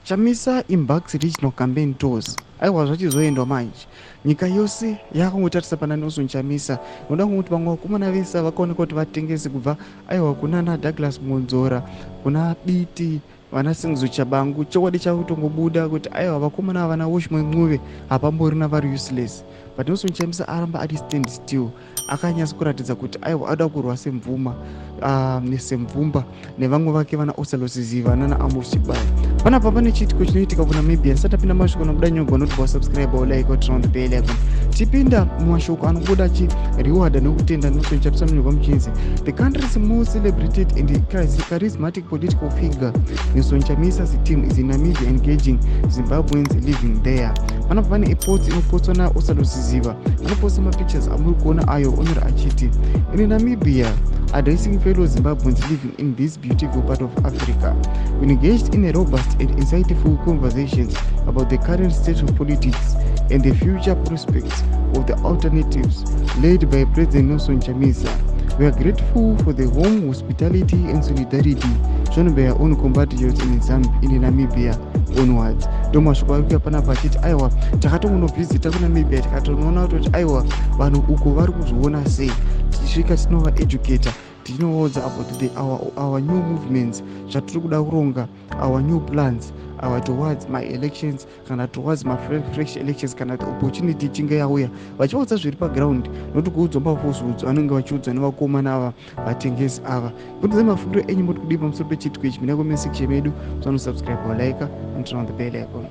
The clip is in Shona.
Chamisa embarks regional campaign tours. Aiwa, zvachizoendwa manje. Nyika yose yakungotarisa pana Nelson Chamisa. Noda kunguti vamwe vakomana vese vakaonekwa kuti vatengesi, kubva aiwa kunana Douglas Mwonzora, kuna Biti, vana Sengezo Tshabangu, chokwadi chakutongobuda kuti aiwa, vakomana vana Welshman Ncube hapamborina, vari useless. But Nelson Chamisa aramba ari stand still, akanyatsa kuratidza kuti aiwa, ada kurwa semvuma, semvumba nevamwe vake vana Ostallos Siziba nana Amos Chibaya. Panapa pane chiitiko chinoitika kuNamibia. Ndisati tapinda mashoko anobuda nyogwa, unoti wasubscribe, like, turn on the bell icon. Tipinda mumashoko anobuda achiriwada nekutenda Nelson Chamisa munyogwa muchinzi, "The country's most celebrated and charismatic political figure Nelson Chamisa's team is in Namibia engaging Zimbabweans living there." Panapa pane ipost inopostwa naOstallos Siziba, anoposta mapictures amuri kuona ayo, onyora achiti, "In Namibia, addressing fellow Zimbabweans living in this beautiful part of Africa, we engaged in a robust and insightful conversations about the current state of politics and the future prospects of the alternatives led by President Nelson Chamisa. We are grateful for the warm hospitality and solidarity shown by our own compatriots in Namibia." Onwards, ndo mashoko ari kuya panapa achiti aiwa, takatongonovhizita kuNamibia, tikatonoona kutoti aiwa, vanhu uko vari kuzviona sei. Tichisvika tinovaeducata, tinovaudza about our new movements, zvatiri kuda kuronga, our new plans, our towards my elections, kana towards mafresh elections, kana the opportunity ichinge yauya, vachivaudza zviri paground, nokuti kuudzwa mafoswoods vanenge vachiudzwa nevakomana ava, vatengesi ava. Kutidza mafungiro enyu, moti kudii pamusoro pechiitiko ichi? Mina comment section medu, musanosubscribe, like and turn on the bell icon.